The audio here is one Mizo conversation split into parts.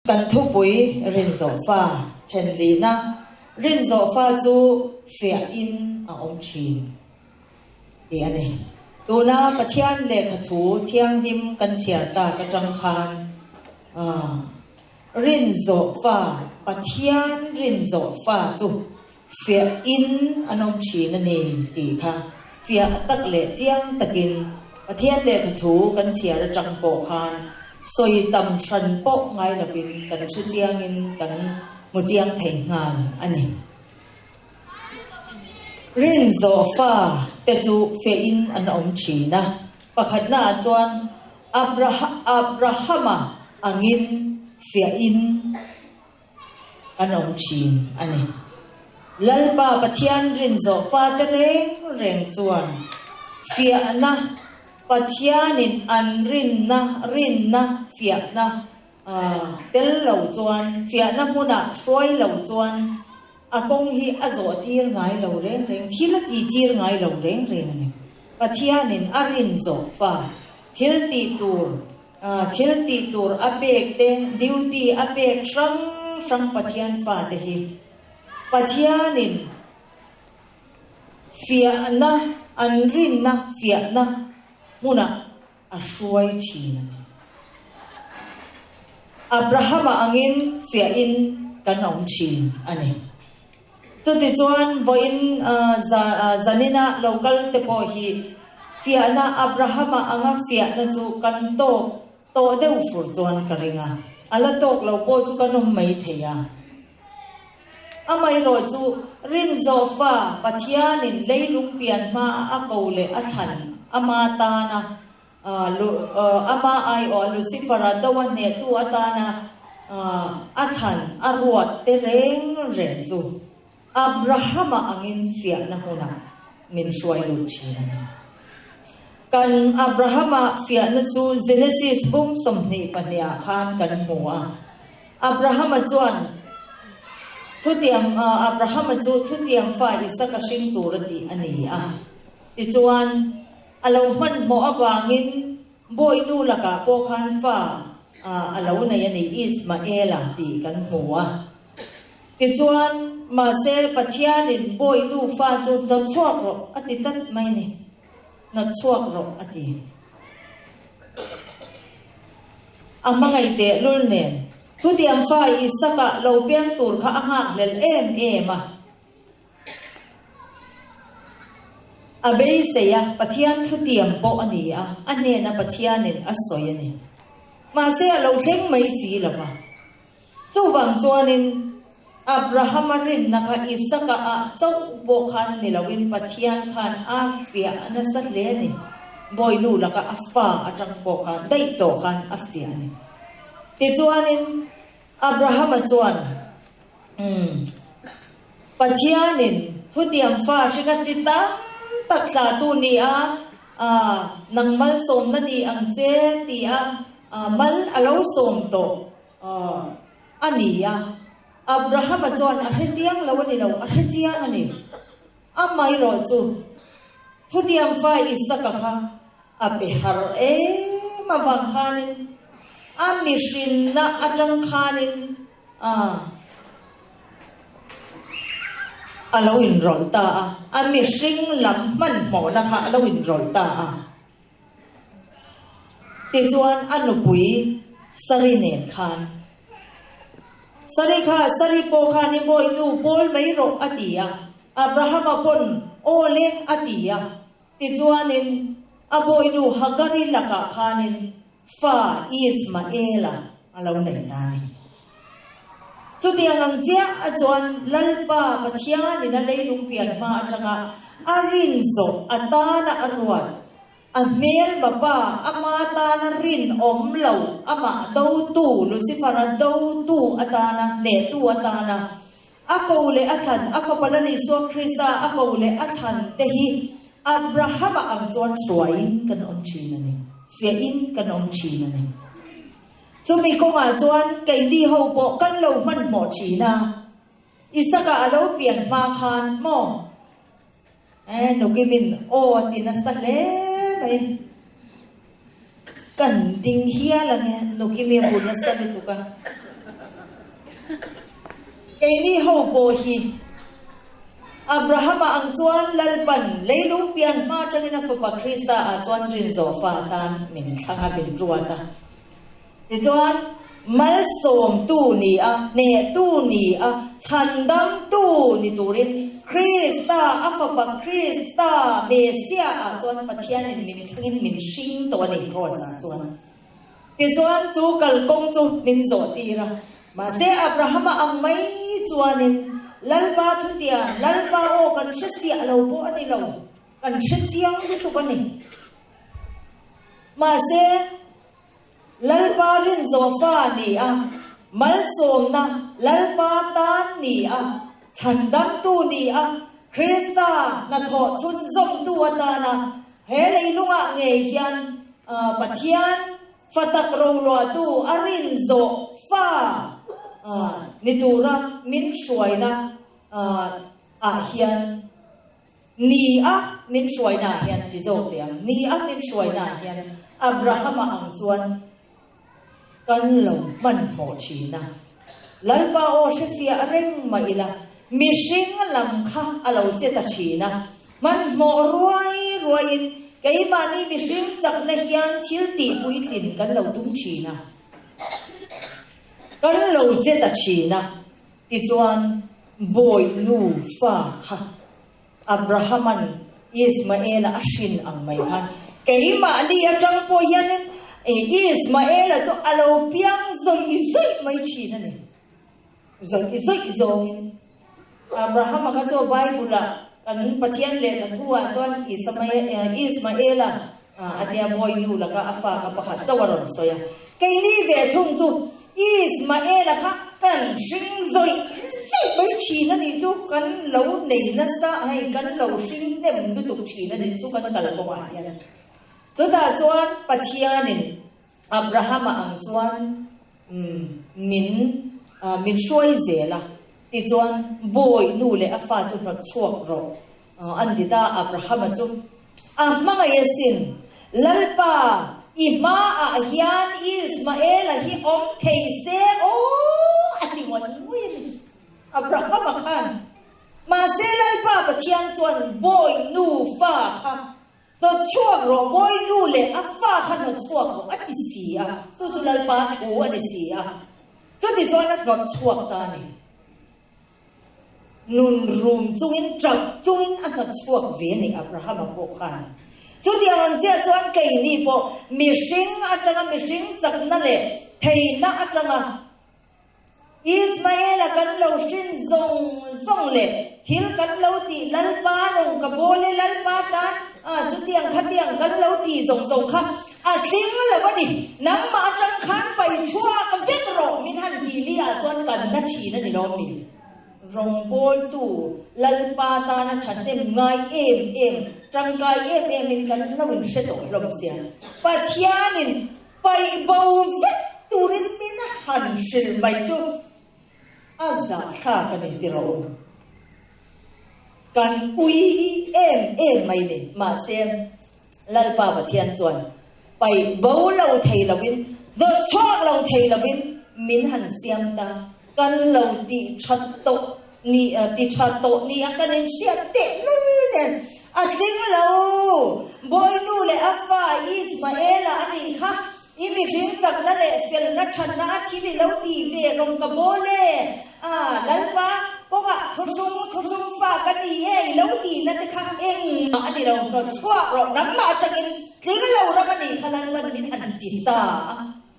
Kan thupui rinzawh fa thenlihna rinzawh fa chu fiahin a awm thin tih a ni. Tuna Pathian lehkha thu thianghlim kan chhiar tak atang khan rinzawh fa, Pathian rinzawh fa chu fiahin an awm thin a ni tih kha fiah tak leh chiang takin Pathian lehkha thu kan chhiar atang pawh khan sawi tam hran pawh ngai lovin kan hre chiangin kan hmu chiang thei nghal a ni. Rinzawh fa te chu fiahin an awm thin a, pakhatnaah chuan Abrahama angin fiahin An awm thin a ni. Lalpa Pathian rinzawh fate reng reng chuan fiahna, Pathianin an rinna rinna fiahna tel lo chuan, fiahna hmunah hruai lo chuan a kawng hi a zawh tir ngai lo reng reng, thil a ti tir ngai lo reng reng a ni. Pathianin a rinzawh fa thil tih tur Thil tih tur a pek te, duty a pek hrang hrang Pathian fate hi Pathianin fiahna, an rinna fiahna hmunah a hruai thin a ni. Abrahama angin fiahin kan awm thin a ni. Chutichuan, vawiin zanina lo kal te pawh hi fiahna Abrahama anga fiahna chu kan tawk tawh deuh fur chuan ka ring a, a la tawk lo pawh chu kan awm mai thei a. Amaherawh chu rinzawh fa Pathianin leilung pian hmaa a ko leh a thlan ama tana Ama aiawh Lucifer-a do a hnehtu atana a thlan a ruat te reng reng chu Abrahama angin fiahna hmunah min hruai lut thin a ni. Kan Abrahama fiahna chu Genesis bung 22 ah khan kan hmu a. Abrahama chuan thutiang Abrahama chu thutiang fa Isaka hring tur a tih a ni a. Tichuan. A lo hmanhmawh avangin Bawinu lakah pawh khan fa a lo nei a ni, Ismaela tih kan hmu a. Tichuan, mahse Pathianin Bawinu fa chu hnawt chhuak rawh a ti tlat mai a ni. Hnawt chhuak rawh a ti. A hmangaih tehlul nen, thutiang fa Isaka lo piang tur kha a nghakhlel em em a. A beisei a, Pathian thutiam pawh a ni a, a hnena Pathianin a sawi a ni. Mahse a lo thleng mai si lo va. Chuvang chuanin Abrahama rinna kha Isaka ah chauh pawh khan ni loin Pathian khan a fiah nasa hle a ni. Bawinu laka a fa atang pawh khan daih tawh khan a fiah a ni. Tichuanin Abrahama chuan, Umm. Pathianin thutiang fa hringa chi tam tak thlahtu ni a, ah, nang malsawmna ni ang che ti a, ah, mal a lo sawm tawh, ah, a ni a. Abrahama chuan a hre chiang lo a ni lo, a hre chiang a ni. Amaherawh chu thutiang fa Isaka kha a pe har em avang khanin a mihrinna atang khanin a a lo inrawlh ta a, a mihring lam hmanhmawhna kha a lo inrawlh ta a. Tichuan a nupui Sari nen khan, Sari kha, Sari pawh khan i bawihnu pawl mai rawh a ti a, Abrahama pawn aw le a ti a. Tichuanin a bawihnu Hagari lakah khanin fa Ismaela a lo nei ta a ni. Chutiang ang chiah a chuan Lalpa Pathianin a leilung pian hma atanga a rin zawh atana a ruat, a hmelma pa ama tana rinawm lo, amah dotu, Lucifer-a dotu atana, hnehtu atana a ko leh a thlan, a Fapa Lal Isua Krista a ko leh a thlan te hi Abrahama ang chuan hruaiin kan awm thin a ni, fiahin kan awm thin a ni. Chumi kawngah chuan keini ho pawh kan lo hmanhmawh thin a, Isaka a lo pian hma khan maw? Eh, Nukimin aw a ti nasa hle mai. Kan ding hial ang e, Nukimi a bu nasa lutuk a. Keini ho pawh hi Abrahama ang chuan Lalpan leilung pian hma atangin a fapa Krista ah chuan rinzawh fa atan min thlang a, min ruat a. Tichuan, malsawmtu ni a, hnehtu ni a, chhandamtu ni turin Krista, a fapa Krista, Messiah ah chuan Pathianin min thlangin min hring tawh a ni Kraws ah chuan. Tichuan, chu kalkawng chu min zawhtir a. Mahse, Abrahama ang mai chuanin Lalpa thutiang, Lalpa aw kan hre fiah lo pawh a ni lo, kan hre chiang lutuk a ni. Mahse, Lalpa rinzawh fa ni a, malsawmna Lalpa tan ni a, chhandamtu ni a, Krista hnathawh chhunzawmtu atana he leilungah ngei hian Pathian fa tak roluahtu a rinzawh fa ni tura min hruaina ah hian Ni a min hruaina ah hian ti zawk teh ang, ni a min hruaina ah hian Abrahama ang chuan kan lo hmanhmawh thin a. Lalpa aw hrefiah reng mah ila, mihring lam kha a lo che ta thin a. Hmanhmawh ruai ruaiin keimahni mihring chakna hian thil tih puitlin kan lo tum thin a, kan lo che ta thin a. Tichuan, bawi nu fa kha Abrahama'n Ismaela a hrin ang mai khan, keimahni atang pawh hianin Ismaela chu a lo piang zawih zawih mai thin a ni. Zawih zawih zawngin Abrahama kha chu Bible-ah kan Pathian lehkha thu-ah chuan Ismaela A tia mawi nu laka a fa kha pakhat chauh a rawn sawi a. Keini ve thung chu Ismaela kha kan hring zawih zawih mai thin a nih chu, kan lo nei nasa hei kan lo hring hnem lutuk thin a nih chu kan kalkawngah hian. Chutah chuan Pathianin Abrahama ang chuan min min hruai zel a, tichuan bawi nu leh a fa chu hnawt chhuak rawh an ti ta. Abrahama chu a hmangaih asin, Lalpa, i hmaah hian Ismaela hi awm thei se aw a ti ngawt ngawih a ni. Abrahama khan, Mahse Lalpa Pathian chuan bawi nu fa kha Hnawt chhuak rawh, bawi nu leh a fa kha hnawt chhuak rawh a ti si a, chu chu Lalpa thu a ni si a. Chuti chuan a hnawt chhuak ta a ni. Nun rum chungin, ṭap chungin a hnawt chhuak ve a ni Abrahama pawh khan. Chutiang ang chiah chuan keini pawh mihring aṭanga mihring chakna leh theihna aṭanga Ismaela kan lo hrin zawng zawng leh thil kan lo tih Lalpa rawng ka bawl e, Lalpa tan ah chutiang khatiang kan lo tih zawng zawng kha a tling lo a ni. Nangmah atang khan pai chhuak vek rawh min han tih li ah chuan kan na thin a ni lawm mi? Rawngbawltu Lalpa tana thahnem ngai em em, tangkai em em in kan lo inhre tawh hlawm sia. Pathianin Paih bo vek turin min han hrilh mai chu a zahthlak a ni ti rawh u. Kan ui em em mai ni. Mahse, Lalpa Pathian chuan paih bo lo thei lovin, hnawt chhuak lo thei lovin min han siam ta. Kan lo tih that tawh ni, ti tha tawh ni a kan inhriat teh lul nen a tling lo. Bawinu leh a fa Ismaela a nih kha, i mihring chakna leh felna thatna a thil i lo tih ve rawng ka bawl e. A, Lalpa, kawngah thuthlung, thuthlung fa ka ni e i lo tihna te kha engmah a ni lo, hnawt chhuak rawh, nangmah atangin tling lo ram a nih kha Lalpan min han ti ta a,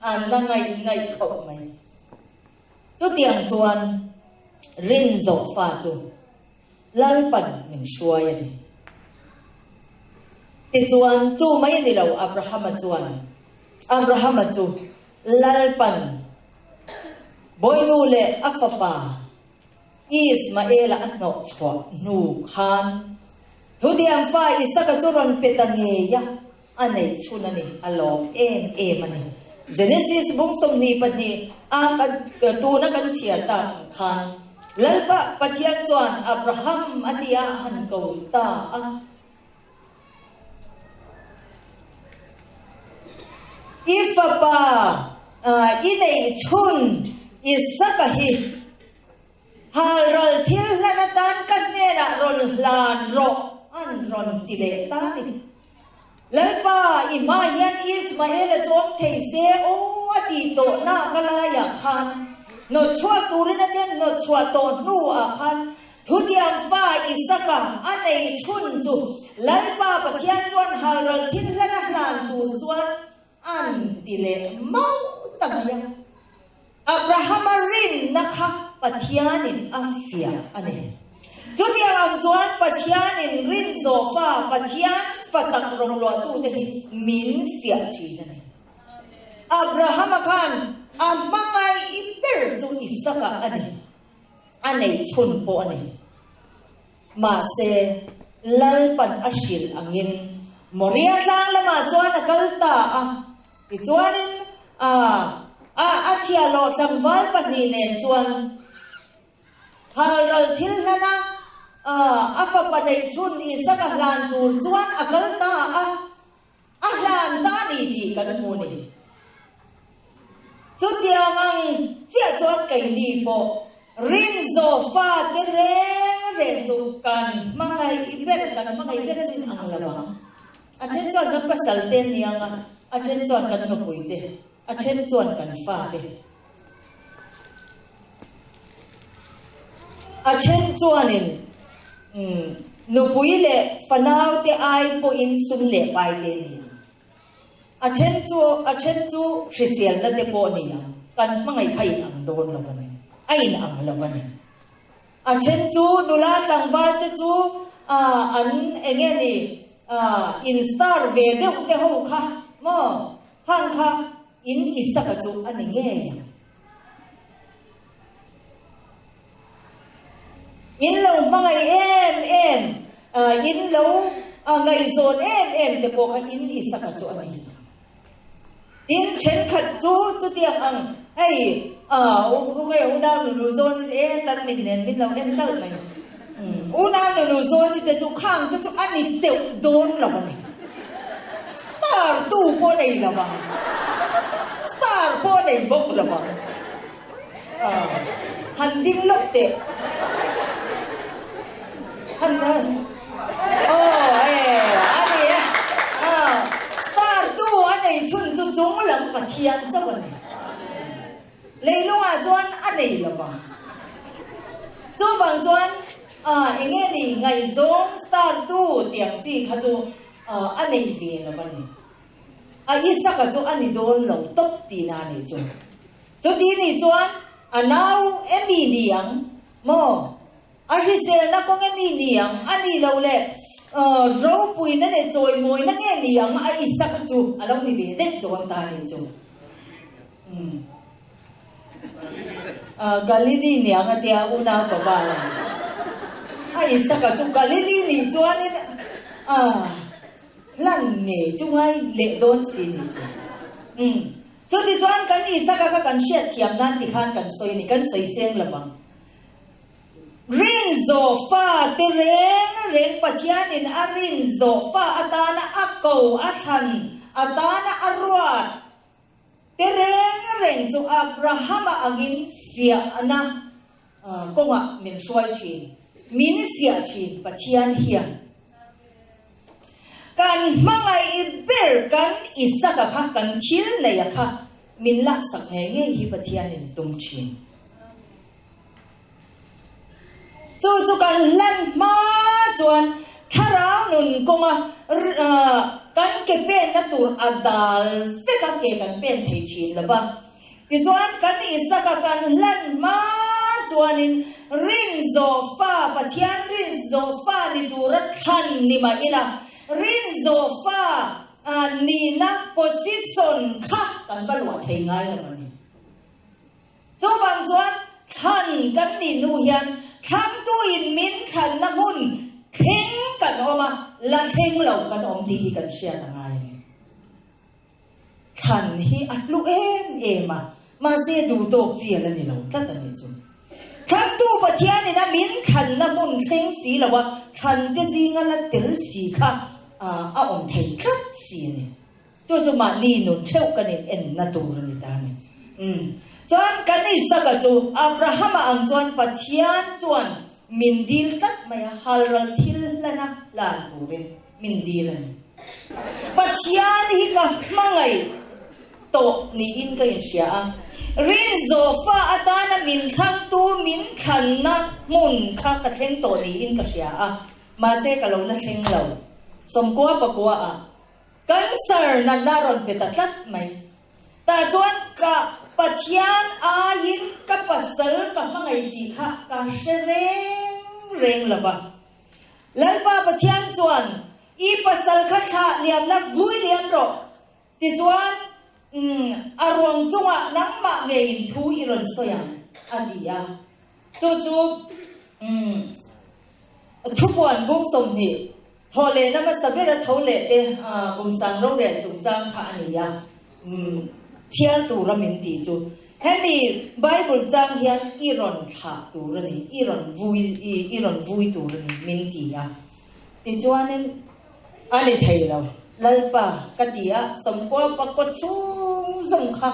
a na ngaih ngaih khawp mai. Chutiang chuan rinzawh fa chu Lalpan min hruai a ni. Tichuan, chu mai a ni lo, Abrahama chuan, Abrahama chu Lalpan Bawinu leh a fapa Ismaela a hnawh chhuah hnu khan thutiang fa Isaka chu rawn pe ta ngei a. A neih chhun a ni, a lawm em em a ni. Genesis bung 22 a kan tuna kan chhiar tak ang khan Lalpa Pathian chuan Abraham a tia a han ko ta a. I fapa i neih chhun Isaka hi. Halral thil hlan atan ka hnenah rawn hlan rawh an rawn ti leh ta a ni. Lalpa, i hma hian Ismaela chu awm thei se aw a tih tawh nak a laiah khan hnawtchhuah turin a ten hnawtchhuah tawh hnuah khan Thutiang fa Isaka a nei chhun chu Lalpa Pathian chuan halral thil hlan a hlan tur chuan an ti leh mauh ta mai a. Abrahama rinna kha Pathianin a fiah a ni. Chutiang ang chuan Pathianin rin zawh fa Pathian fa tak rawnluahtute hi min fiah thin a ni. Abrahama khan a hmangaih ber chu Isaka a ni. A nei chhun pawh a ni. Mahse, Lalpan a hrilh angin Moria tlang lamah chuan a kal ta a. Tichuanin, a a a chhiahhlawh tlangval pahnih nen chuan halral thil hlana a a fapa neihchhun Isaka hlan tur chuan a kal ta a, a hlan ta a ni tih kan hmu a ni. Chutiang ang chiah chuan keini pawh rinzawh fate reng reng chu kan hmangaih ber, kan hmangaih ber chu in ang lo ang. A then chuan kan pasal te an ni ang a, a then chuan kan nupui te, a then chuan kan fa te. A then chuanin nupui leh fanau te ai pawhin sum leh pai te an ni ang. A then chu a then chu hriselna te pawh a ni ang, kan hmangaih kha a inang dawn lo a ni, a inang lo a ni. A then chu nula tlangval te chu an eng nge ni in star ve deuh te ho kha maw hang kha in Isaka chu a ni ngei ang. In lo hmangaih em em in lo ngaihzawn em em te pawh kha in Isaka chu a ni. Tin, thenkhat chu chutiang ang, hei, khawngaih a unau nunu zawn in e tan min nen min lo en kalh mai. Unau nunu zawn i te chu khang te chu a ni deuh dawn lo a ni. Star tu pawh nei lo ang. Star pawh nei bawk lo ang. Han ding lawk teh. Han Aw e, a ni e. Star tu a nei chhun chu chung lam Pathian chauh a ni. Leilungah chuan a nei lo vang. Chuvang chuan eng nge ni ngaihzawng star tu tiang chi kha chu a nei ve lo a ni. A Isaka chu a ni dawn lo tawp tihna a nih chu. Chuti nih chuan a nau emi ni ang maw? A hriselna kawng emi ni ang? A nih loh leh ropuina leh chawimawina nge ni ang? A Isaka chu a lo ni ve daih dawn ta a nih chu. Galili ni ang a tia unau pa val ang. A Isaka chu Galili nih chuanin hlan ngei chu ngai leh dawn si nih chu. Chutichuan kan Isaka kha kan hriatthiam nan tikhan kan sawi a ni, kan sawi seng lo vang. Rinzawh fa te reng reng Pathianin a rinzawh fa atana a ko a thlan atana a ruat te reng reng chu Abrahama angin fiahna kawngah min hruai thin, min fiah thin Pathian hian. Kan hmangaih ber kan Isaka kha kan thil neia kha min laksak ngei ngei hi Pathianin tum thin. Chu chu kan hlan hma chuan thlarau nun kawnga kan ke penna tur a dal vek a, ke kan pen thei thin lo va. Tichuan kan Isaka kan hlan hma chuanin rinzawh fa, Pathian rinzawh fa ni tura thlan ni mah ila, rinzawh fa nihna position kha kan va luah thei ngai lo a ni. Chuvang chuan thlan kan nih hnu hian thlangtuin min thlanna hmun thleng kan awm a, la thleng lo kan awm tih hi kan hriat a ngai a ni. Thlan hi a hlu em em a, mahse duhtawk chi a la ni lo tlat a nih chu. Thlangtu Pathianin a min thlanna hmun thleng si lo a, thlan te zinga la tel si kha a awm thei tlat si a ni. Chu chu mahni nun theuh kan in enna tur a ni ta a ni. Umm. Chuan kan Isaka chu Abrahama ang chuan Pathian chuan min dil tlat mai a, halral thil hlana hlan turin min dil a ni. Pathian hi ka hmangaih tawh niin ka inhria a, rinzawhfa atana min thlangtu min thlanna hmun kha ka thleng tawh niin ka hria a, mahse ka lo la thleng lo. Sawmkua pakua ah cancer natna a rawn pe ta tlat mai. Tah chuan ka Pathian aiin ka pasal ka hmangaih tih kha ka hre reng reng lo va. Lalpa Pathian chuan i pasal kha thlah liamna vui liam rawh. Tichuan, umm, a ruang chungah nangmah ngeiin thu i rawn sawi ang, a ti a. Chu chu, umm, thupuan bung 20, thawh lehna hmasa bera tho leh te kum sang rorel chungchang kha a ni a, umm, chhiar tura min tih chu. Hemi Bible chang hian i rawn thlah tur a ni, i rawn vui, i rawn vui tur a ni, min ti a. Tichuanin, A ni thei lo, Lalpa, ka ti a, 90 pakua chhung zawng kha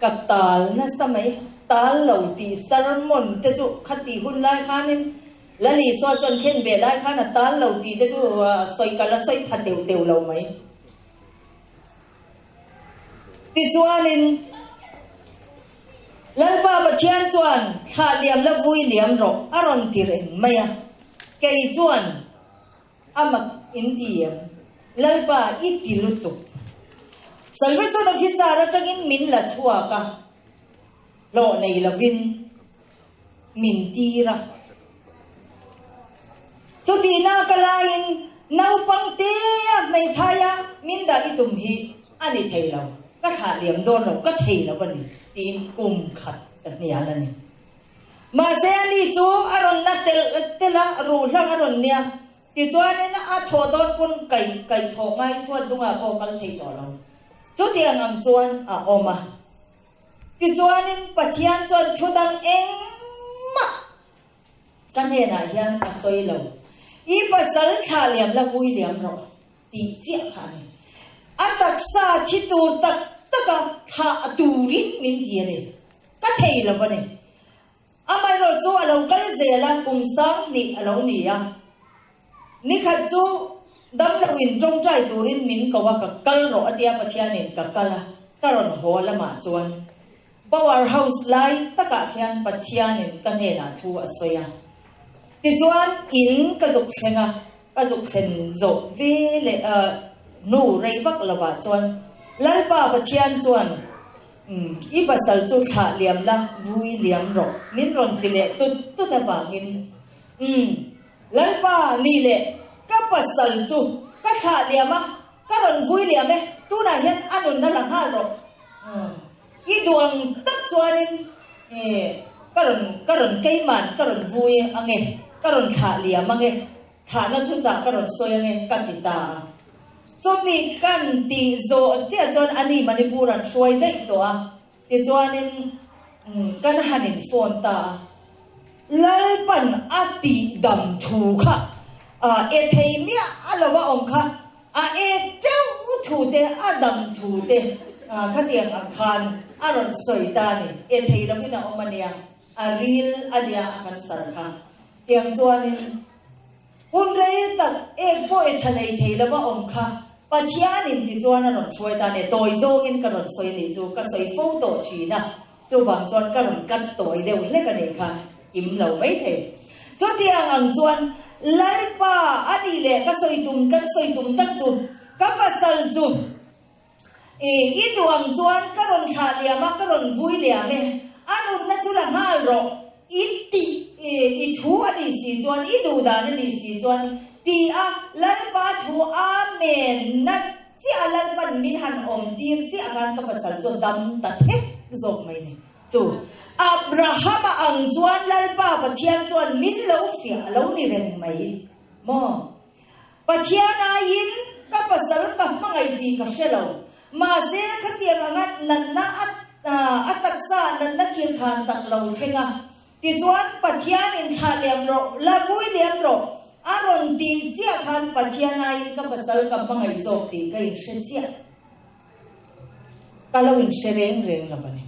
ka tal nasa mai, tal lo tih sermon te chu khati hun lai khanin Lal Isua chuan khen ve lai khan a tal lo tih te chu sawi ka la sawi pha teuh teuh lo mai. Tichuanin, Lalpa Pathian chuan thlah liam la vui liam rawh a rawn ti reng mai a, kei chuan a mak in ti em? Lalpa i ti lutuk. Salvation Officer atangin min la chhuak a, hlawh nei lovin min tir a. Chutihna ka laiin naupang tea hmeithaia min dah i tum hi a ni thei lo, ka thlah liam dawn lo, ka thei lo a ni tiin kum khat ka hnial a ni. Mahse ani chu a rawn na telh telh a, ruhlang a rawn nia. Tichuanin a thawh dawn pawn kaih kaih thawh ngai chhuat dungah pawh kal thei tawh lo. Chutiang ang chuan a awm a. Tichuanin Pathian chuan thu dang engmah ka hnenah hian a sawi lo. I pasal thlah liam la vui liam rawh tih chiah kha a ni. A taksa thi tur tak taka thlah turin min ti a ni. Ka thei lo a ni. Amaherawh chu a lo kal zel a, kum 2000 a lo ni a. Nikhat chu damloin tawngtai turin min ko a, ka kal rawh a tia Pathianin ka kal a, ka rawn haw lamah chuan Power House lai takah khian Pathianin ka hnenah thu a sawi a. Tichuan in ka zuk thleng a, ka zuk thlen zawh ve leh hnu rei vak lovah chuan Lalpa Pathian chuan Umm, i pasal chu thlah liam la, vui liam rawh, min rawn ti leh tut tut avangin. Umm, Lalpa ni leh ka pasal chu ka thlah liam a, ka rawn vui liam e, tunah hian a nunna la nghal rawh. Umm, i duh ang tak chuanin ka rawn, ka rawn keiman ka rawn vui ang e, ka rawn thlah liam ang e, Thahna thuchah ka rawn sawi ange ka ti ta a. Chumi kan tih zawh chiah chuan ani Manipur an hruai daih tawh a, tichuanin kan han in phone ta a. Lalpan a tih dam thu kha e thei miah a lo a awm kha, a e teuh thu te, a dam thu te khatiang ang khan a rawn sawi ta a ni. E thei lovin a awm a nia, a ril a nia a kan sar kha. Tiang chuanin hun rei tak ek pawh i tha nei thei lova awm kha Pathianin tichuan a rawn hruai ta a ni. Tawi zawngin ka rawn sawi a nih chu ka sawi fo tawh thin a, chuvang chuan ka rawn cut tawi deuh hlek a nih kha kim lo mai thei. Chutiang ang chuan Lalpa a nih leh ka sawi tum kan sawi tum tak chu ka pasal chu I i duh ang chuan ka rawn thlah liam a, ka rawn vui liam e. A nunna chu la nghal rawh. I tih i i thu a nih si chuan, i duh dan a nih si chuan ti a, Lalpa thu Amen na chiah a Lalpan min han awm tir chiah khan ka pasal chu a dam ta thek zawk mai ni. Chu Abrahama ang chuan Lalpa Pathian chuan min lo fiah a lo ni reng mai maw? Pathian aiin ka pasal ka hmangaih tih ka hre lo. Mahse, khatiang anga natna a taksa natna thilthan tak lo thleng a. Tichuan, Pathianin thlah liam rawh, la vui liam rawh a rawn tih chiah khan Pathian aiin ka pasal ka hmangaih zawk tih ka inhre chiah. Ka lo inhre reng reng lo a ni.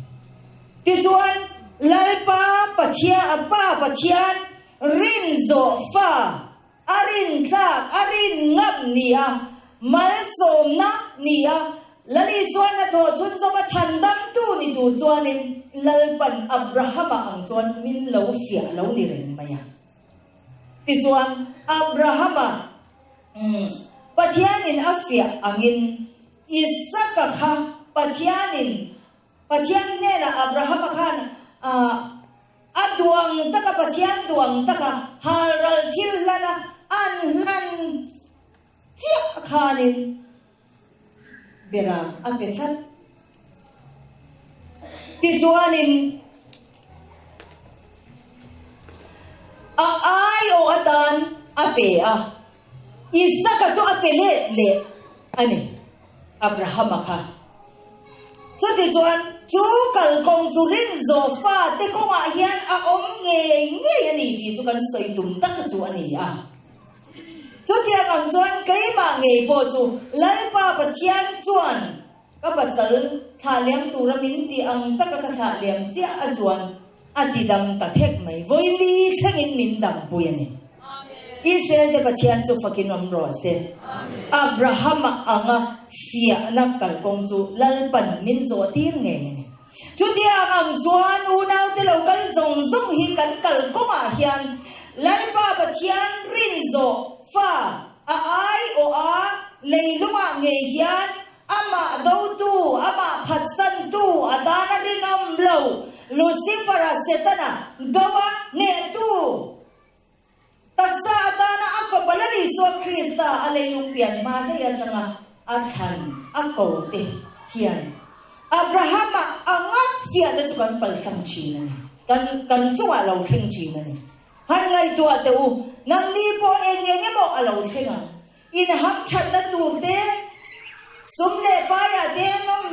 Tichuan, Lalpa Pathian, Pa Pathian rin zawh fa, a rin tlak, a rin ngam ni a, malsawmna ni a, Lal Isuan a thawh chhun zawma chhandamtu ni tur chuanin Lalpan Abrahama ang chuan min lo fiah lo ni reng mai a. Tichuan, Abrahama, Pathianin a fiah angin Isaka kha Pathianin, Pathian hnenah Abrahama khan a duang taka, Pathian duang taka halral thil hlana an hlan chiah khanin beram a pe tlat. Tichuanin a aiawh atan a pe a. Isaka chu a pe let leh a ni, Abrahama kha. Chutichuan, chu kalkawng chu rinzawh fate kawngah hian a awm ngei ngei a ni tih chu kan sawi tum tak chu a ni a. Chutiang ang chuan keimah ngei pawh chu Lalpa Pathian chuan ka pasal thlah liam tura min tih ang taka ka thlah liam chiah a chuan a ti dam ta thek mai. Vawili thlengin min dampui a ni. Israel te Pathian chu fakin awm rawh se. Abrahama anga fiahna kalkawng chu Lalpan min zawh tir ngei a ni. Chutiang ang chuan unaute lo kal zawng zawng hi kan kalkawngah hian Lalpa Pathian rin zawh fa a aiawh a, leilungah ngei hian amah dotu, amah phatsantu, a tana rinawm lo Lucifer-a, Setana, doa hnehtu, Taksa atana a fapa Lal Isua Krista a leilung pian hma daih atanga a thlan a ko te hian Abrahama anga fiahna chu kan paltlang thin a ni. Kan kan chungah a lo thleng thin a ni. Han ngaihtuah teh u, nangni pawh eng eng emaw a lo thleng ang. Inhamthatna tur te, sum leh paiah te nawm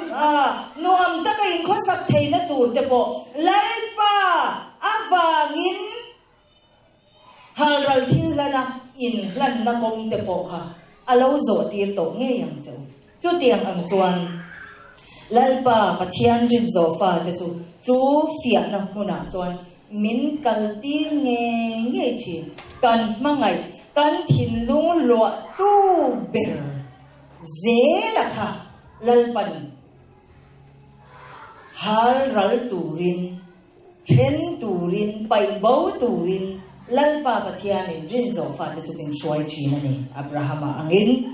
nuam taka inkhawsak theihna tur te pawh Lalpa avangin Halral thil hlana inhlanna kawng te pawh kha a lo zawh tir tawh ngei ang che u. Chutiang ang chuan Lalpa Pathian rinzawh fate chu chu fiahna hmunah chuan min kal tir ngei ngei thin. Kan hmangaih, kan thinlung luahtu ber zela kha Lalpan halral turin, Then turin, paih bo turin Lalpa Pathianin rinzawh fate chu min hruai thin a ni, Abrahama angin.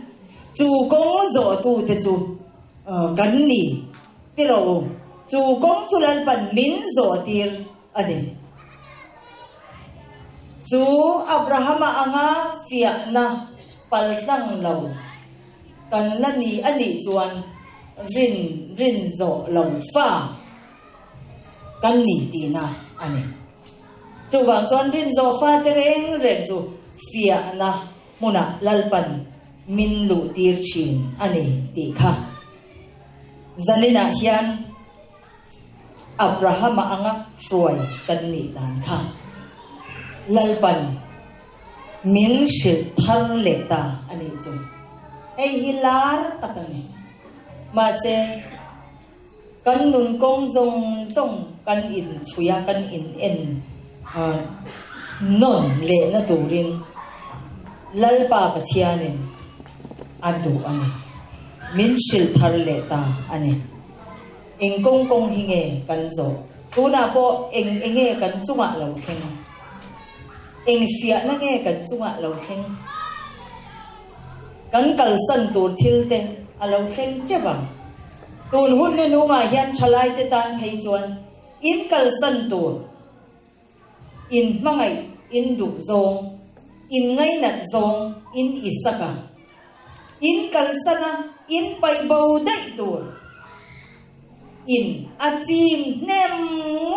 Chu kawng zawhtute chu kan ni ti rawh u. Chu kawng chu Lalpan min zawhtir a ni. Chu Abrahama anga fiahna paltlang lo kan la ni a nih chuan rin rinzawh lo fa. Kan ni tihna a ni. Chuvang chuan rinzawh fate reng reng chu fiahna hmunah Lalpan min luhtir thin a ni tih kha zaninah hian Abrahama anga hruai kan nih dan kha Lalpan min hrilh thar leh ta a nih chu. Hei hi lar tak a ni. Mahse. Kan nun kawng zawng zawng kan inchhui a, kan in en nawn lehna turin Lalpa Pathianin a duh a ni. Min hrilh thar leh ta a ni. Eng kawng kawng hi nge kan zawh? Tunah pawh eng enge kan chungah lo thleng? Eng fiahna nge kan chungah lo thleng? Kan kalsan tur thil te a lo thleng teuh ang. Tun hun nu nungah hian thalaite tan phei chuan in kalsan tur, in hmangaih, in duh zawng, in ngainat zawng in i sak a, in kalsan a, in paih bo daih tur in a chim hnem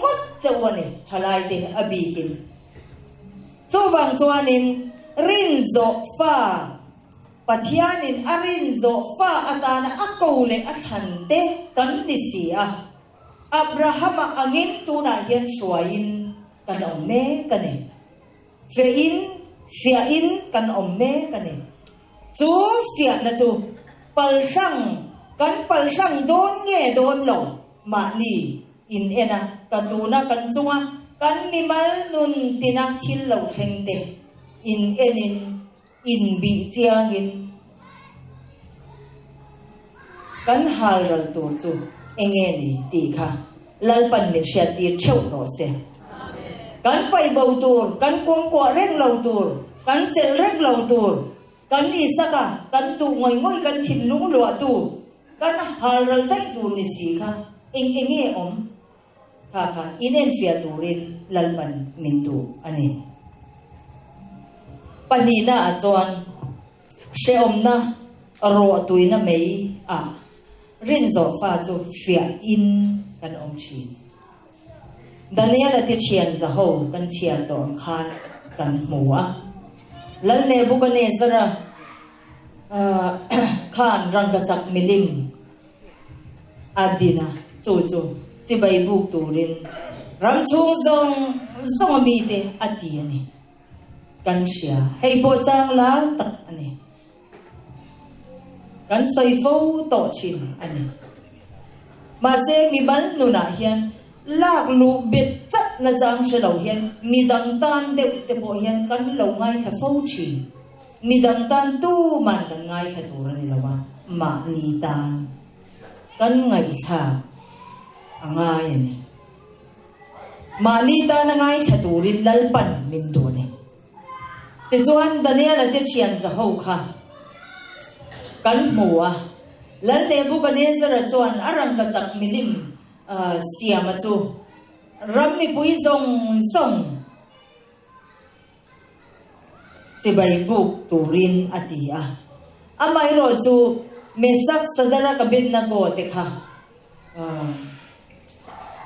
ngawt chauh a ni thalaite a bikin. Chuvang chuanin rinzawh fa Pathianin a rinzawh fa atana a ko leh a thlan te kan ni si a, Abrahama angin tunah hian hruaiin kan awm mek a ni. Fehin, fiahin kan awm mek a ni. Chu fiahna chu palhrang. Kan palhlang dawn nge dawn lo mahni in en a, ka tuna kan chunga kan mimal nun tina thil lo thleng te in enin inbih chiangin kan halral tur chu enge ni tih kha Lalpan min hriattir theuh rawh se. Kan paihbo tur, kan kuangkuah reng lo tur, kan chelh reng lo tur, kan Isaka kan duh ngawih ngawih kan thinlung luahtu, kan halral daih tur ni si kha eng enge awm kha kha inenfiah turin Lalpan min duh a ni. Pahnihna ah chuan hrehawmna rawhtuina mei ah Rinzawh fa chu fiah in kan awm thin. Daniel-a te thian zaho kan chhiar tawh ang khan kan hmu a. Lal Nebukanezzar-a khan rangkachak milim a din a, chu chu chibai buk turin ram chhung zawng zawnga mite a ti a ni. Kan hria. Hei pawh chang lar tak a ni. Kan sawi fo tawh thin a ni. Mahse, mimal nunah hian lak luh bet chat na chang hre lo hian midang tan deuh te pawh hian kan lo ngaithla fo thin. Midang tan tuman kan ngaithla tur a ni lo a, mahni tan kan ngaihthlak a ngai a ni. Mahni tana ngaithla turin Lalpan min duh a ni. Tichuan, Daniela te thian zaho kha kan hmu a, Lal Nebukanezzara chuan a rangkachak milim siama chu ram mipui zawng zawng chibai buk turin a ti a. Amaherawh chu Mesak, Sadarak, Abednego te kha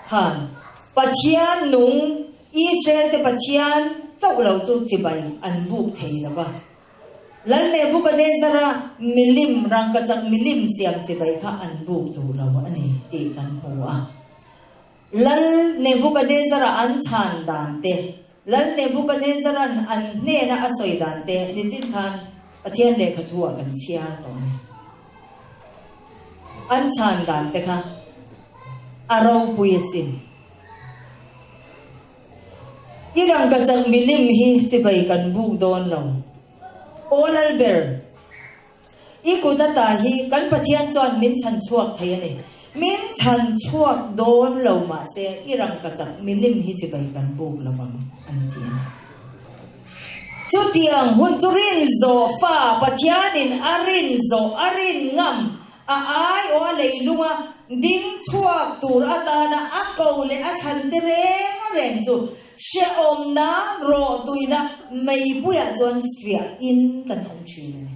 Khan Pathian nung Israel te Pathian chauh lo chu chibai an buk thei lo va. Lal Nebukanezzara milim rangkachak milim siam chibai kha an buk duh lo a ni tih kan hmu a. Lal Nebukanezzara an chhan dan te, Lal Nebukanezzara'n an hnena a sawi dan te nichin khan Pathian lehkha thu ah kan chhiar tawh a ni. An chhan dan te kha a ropui asin. I rangkachak milim hi chibai kan buk dawn lo. Aw Lalber, i kut ata hi kan Pathian chuan min chhan chhuak thei a ni. Min chhan chhuak dawn lo mahse i rangkachak milim hi chibai kan buk lo ang an ti a ni. Chutiang hun chu rin zawh fa Pathianin a rin zawh a rin ngam a ai aw a leilunga ding chhuak tur atana a ko leh a thlan te reng reng chu hrehawmna rawhtuina meipuiah chuan fiah in kan awm thin a ni.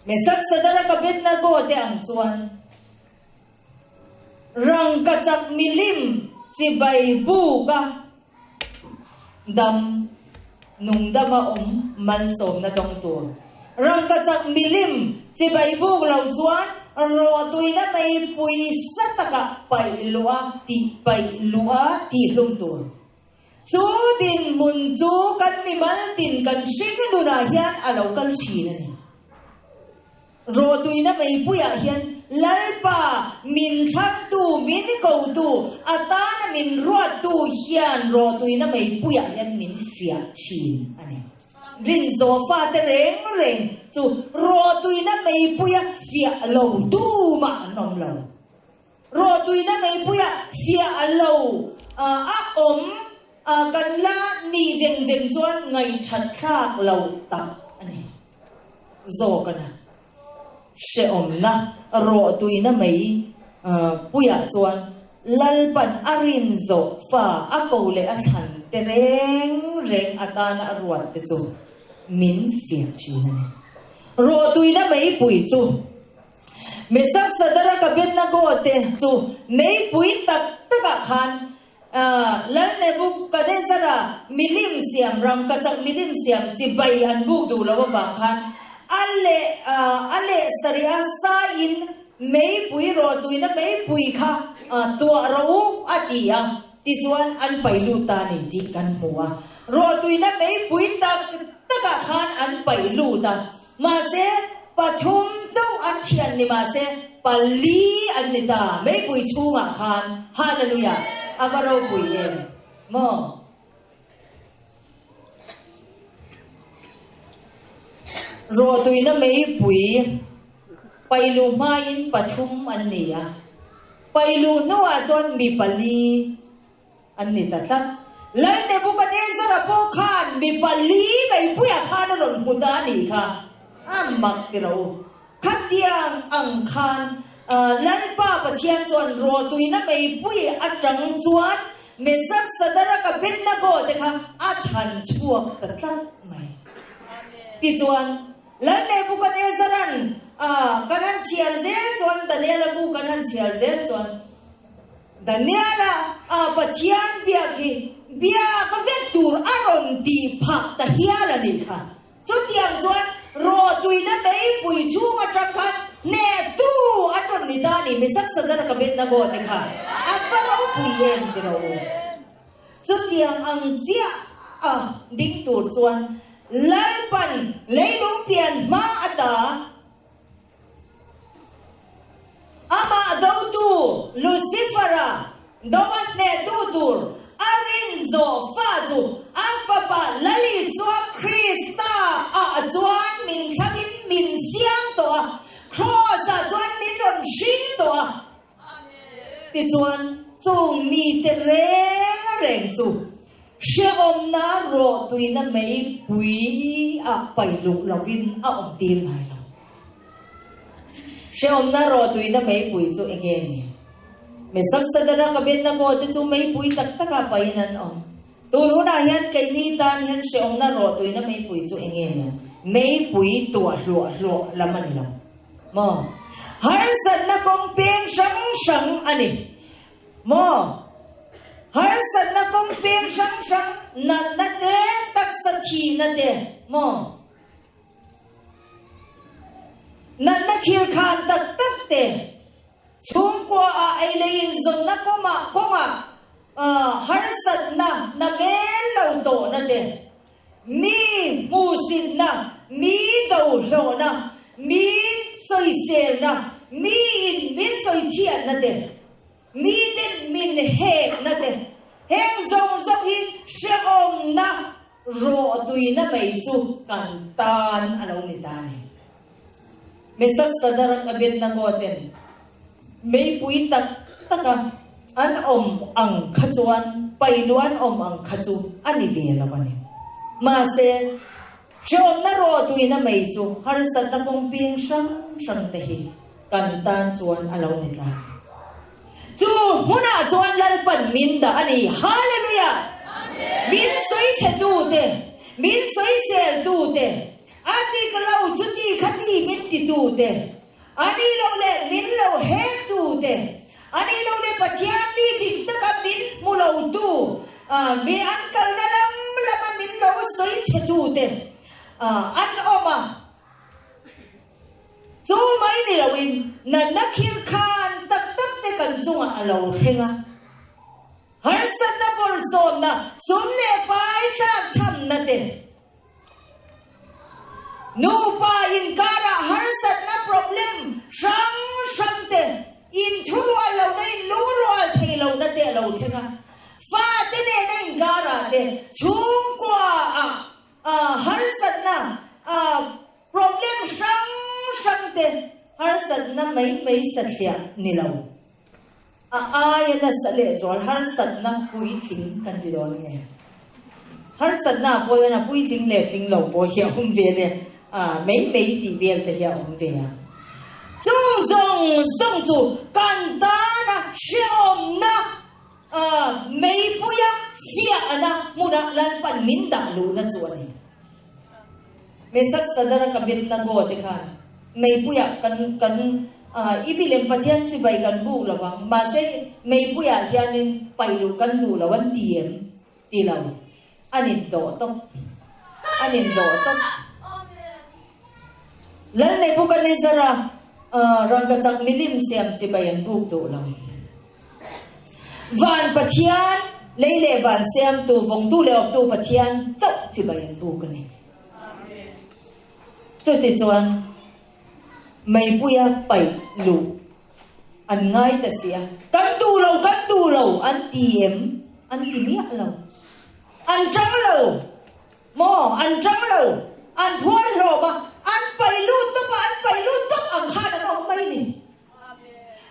Mesak Sadarak Abednego te ang chuan Rangkachak milim chibai buka dam nungdama awm malsawmna dawng tur. Rangkachak milim chibai buk lo chuan rawhtuina meipui sa takah paih luh a tih paih luh a tihhlum tur. Chu dinhmun chu kan mimal tin kan hring nunah hian a lo kal thin a ni. Rawhtuina meipuiah hian Lalpa min thlangtu, min kotu, a tana min ruattu hian rawhtuina meipuiah hian min fiah thin a ni. Rinzawh fate reng reng chu rawhtuina meipuia fiah lo tumah an awm lo. Rawhtuina meipuia fiah lo a awm kan la nih veng veng chuan ngaihthat thlak lo tak a ni. Zawk a na. Hrehawmna rawhtuina mei puiah chuan Lalpan a rin zawh fa a ko leh a thlan te reng reng atana a ruat te chu min fiah thin a ni. Rawhtuina meipui chu Mesak Sadarak Abednego te chu meipui tak takah khan Lal Nebukanezzara milim siam, rangkachak milim siam chibai an buk duh lo avang khan a leh a leh sarih a saiin meipui rawhtuina meipui kha tuah rawh u a ti a, tichuan an paih lut ta a ni tih kan hmu a. Rawhtuina meipui tak takah khan an paih lut a, mahse. Pathum chauh an thian ni mahse pali an ni ta meipui chhungah khan. Hallelujah! A va ropui em maw? Rawhtuina meipui pailu hmain pathum an ni a, pailu hnuah chuan mi pali an ni ta tlat. Lal Nebuchadnezzar-a pawh khan mi pali meipuiah khan a rawn hmu ta a nih kha. A mak ti rawh u. Khatiang ang khan Lalpa Pathian chuan rawhtuina meipui atang chuan Mesak, Sadarak, Abednego te kha a chhan chhuak ta tlat mai. Tichuan, Lal Nebuchadnezzar-a'n kan han chhiar zel chuan, Daniel-a bu kan han chhiar zel chuan, Daniel-a Pathian biak hi biak vek tur a rawn tih phah ta hial a nih kha. Chutiang chuan rawhtuina meipui chhung atang khan hnehtu an rawn ni ta a ni, Misak Sadara ka betna aw te kha a va ropui em ti rawh u. Chutiang ang chiah a ding tur chuan Lalpan leilung pian hma ata Amah dotu Lucifer-a doa hnehtu tur a rinzawh fa chu a Fapa Lal Isua Krista ah chuan min thlangin min siam tawh a, Kraws-ah chuan min rawn hring tawh a. Tichuan, chung mite reng reng chu hrehawmna rawhtuina meipui ah pailuh lovin a awm tir ngai lo. Hrehawmna rawhtuina meipui chu eng nge ni? Mesak Sadarak Abednego te chu meipui tak takah pahin an awm. Tun hunah hian keini tan hian hrehawmna rawhtuina meipui chu eng nge ni? Meipui tuah hluah hluah lam a ni lo. Maw? Harsatna kawng peng hrang hrang a ni. Maw? Harsatna kawng peng hrang hrang, natna te, taksa thihna te, maw? Natna khirkhan tak tak te, chhungkua ah ei leh inzawnna kawmah kawngah harsatna na mel lo tawhna te, Mi hmuhsitna, mi dohlawhna, mi sawiselna, miin min sawichhiatna te, miten min hekna te, heng zawng zawng hi hrehawmna rawhtuina mai chu kan tan a lo ni ta a ni. Mesak Sadarak Abednego ten meipui tak taka an awm ang kha chuan pailu an awm ang kha chu a ni ve lo a ni. Mahse, hrehawmna rawhtuina mei chu harsatna kawng peng hrang hrang te hi kan tan chuan a lo ni ta. Chu hmunah chuan Lalpan min dah a ni. Hallelujah! Min sawichhetute, min sawiseltute, A dik lo chuti khati min titu te, a ni lo leh min lo hek tu te, a ni lo leh Pathian mi dik taka min hmu lo tu, mi an kalna lam lama min lo sawi chhe tu te an awm a. Chu mai ni loin natna khir khan tak tak te kan chungah a lo thleng a. Harsatna bawrhsawmna, sum leh pai tlakchhamna te, Nupa inkarah harsatna problem hrang hrang te, inthurual lohna, inlungrual thei lohna te a lo thleng a. Fate nena inkarah te, chhungkuaah harsatna problem hrang hrang te, harsatna mai mai satliah ni lo. A aia nasa lehzual harsatna puitling kan ti dawn nge? Harsatna ah pawh hian a puitling leh tling lo pawh hi a awm ve le, a mei mei tih vel te hi a awm ve a. Chung zawng zawng chu kan tana hrehawmna meipuia fiahna hmunah Lalpan min dah luhna chu a ni. Mesak Sadarak Abednego te khan meipuiah kan kan i milem Pathian chibai kan buk lo ang, mahse meipuiah hianin paih luh kan duh lo an ti em? Ti lo. An indawh tawp. An indawh tawp. Lal Nebuchadnezzar-a rangkachak milim siam chibai an buk duh lo. Van Pathian, lei leh van siamtu, vawngtu leh awptu Pathian chauh chibai an buk a ni. Chutichuan. Meipuia paih luh an ngai ta si a. Kan duh lo, kan duh lo an ti em? An ti miah lo. An tang lo maw? An tang lo. An phuar hlawm a, an paih lut tawp a, an paih lut tawp ang khan an awm mai ni.